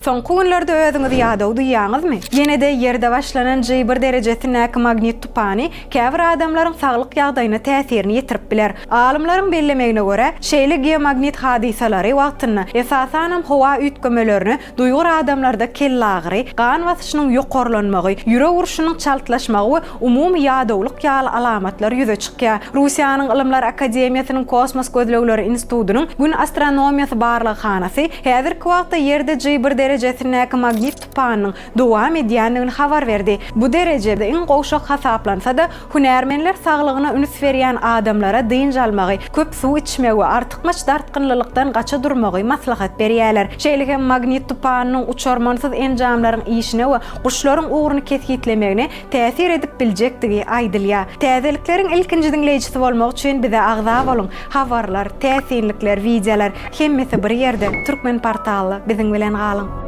Soňky günlerde özüňizi ýadaw duýýaňyzmy? Ýene-de Ýerde başlanan J-bir derejesindäki magnit tupany käbir adamlaryň saglyk ýagdaýyna täsirini ýetirip biler. Alymlaryň bellemegine görä, şeýle geomagnit hadysalary wagtynda, esasanam howa üýtgemelerine duýgur adamlarda kellagyry, gan basyşynyň ýokarlanmagy, ýürek urşunyň çaltlaşmagy we umumy ýadawlyk ýaly alamatlar ýüze çykýar. Russiýanyň Ylymlar akademiýasynyň Kosmos gözlegleri institutynyň Gün astronomiýasy barlaghanasy Häzirki wagtda Ýerde J-bir derejesindäki magnit tupanynyň dowam edýändigini habar berdi. Bu dereje iň gowşak hasaplansa-da, hünärmenler saglygyna üns berýän adamlara dynç almagy, köp suw içmegi we artykmaç dartgynlylykdan gaça durmagy maslahat berýärler. Şeýle hem magnit tupanynyň uçarmansyz enjamlaryň işine we guşlaryň ugruny kesgitlemegine täsir edip biljekdigi aýdylýar. Täzelikleriň ilkinji diňleýjisi bolmak üçin bize agza boluň! Habarlar, täsinlikler, wideolar hemmesi bir ýerde, Türkmenportalda biziň bilen galyň!